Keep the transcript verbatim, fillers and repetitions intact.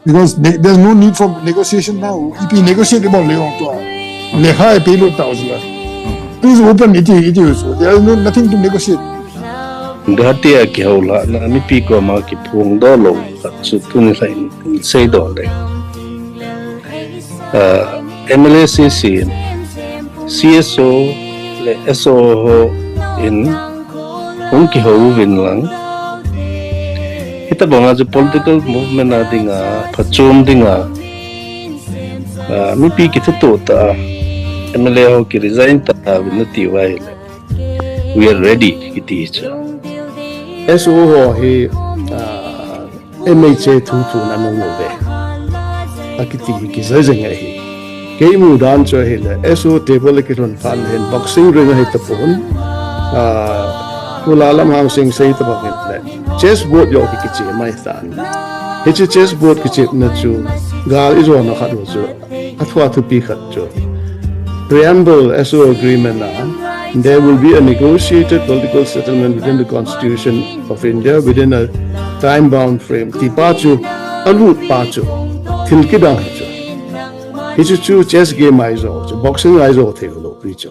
Because ne- there's no need for negotiation now. Ipi negotiate ibol le ong tua. Lekha ipi lo ta usla. Please open iti iti usu. There is no nothing to negotiate. Guwahati a kihoulhahna mipi koma kiphongdoh lou khat chu tuni lhah in seidoh le. Ah, M L A C C in C S O le S O ho in hung kihou uvin lang. Hitabanga chu political movement a dinga, phachom dinga, ah, mipi kithutoh tah a, M L A ho ki resign tah uvin nati uva ahile. We are ready kiti chu. S O ho hi, ah, M H A thu thu na nung lo ve. A kiti hi kijai jeng ahi. Kei mu dan chu ahile, S O table a kilhun phat hin boxing ring ahi tapon. Ah, Pu Lallamhang Singh sei tabang in le. Chess board joh ki kichep mai tan. Hiche chess board kichepna chu, gal ijona khat u chu. Athua thupi khat chu. Preamble S O agreement a, there will be a negotiated political settlement within the Constitution of India within a time bound frame. Ti pa chu, alut pa chu, thil kidang hi chu. Hichu chu chess game ahi jo chu, boxing ahi jo thei lou pi chu.